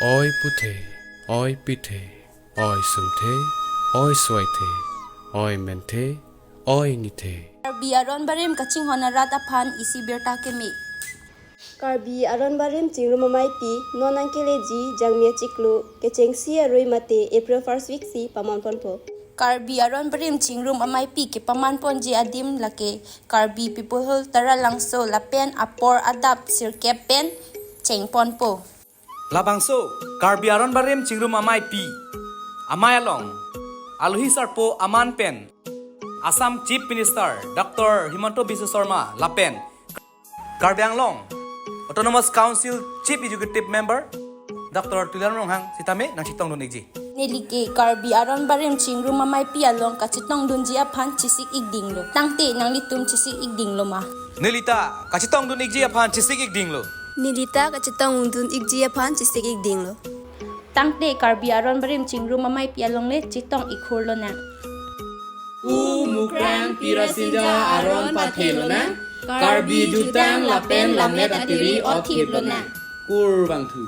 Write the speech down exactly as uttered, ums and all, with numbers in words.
Oi puthe, oi pithe, oi sungthe, oi soithe, oi menthe, oi nithe. Karbi Aron Barim kachinghon arat aphan isi birta keme. Karbi Aron Barim Chingrum Ameipi, non nangkeleji Jangmi achiklo, kechengsi arui mate April first week si paman ponpo. Karbi Aron Barim Chingrum Ameipi kepaman ponji adim lake Karbi People Hall Taralangso lapen apor adap sirkep pen cheng ponpo. Labangso Karbi Aron Barim Chingrum Ameipi amei along alohi sarpo aman pen Assam Chief Minister Doctor Himanta Biswa Sarma lapen Karbi Anglong Autonomous Council Chief Executive Member Doctor Tuliram Ronghang sitame nangchetongdun ikji. Neli ke Karbi Aron Barim Chingrum Ameipi along kachetongdunji aphan chesik ikdinglo. Tangte nanglitum chesik ikdinglo ma? Nelita kachetongdun ikji aphan chesik ikdinglo. Nelita kachetongdun ikji aphan chesik ikdinglo. Tangte Karbi Aron Barim Chingrum Ameipi along le chetong ikhur lonang. Pu Mukrang Pi Rasinja aron pathe lonang, Karbi jutang lapen lammet atiri othip lonang. Kurvangthu.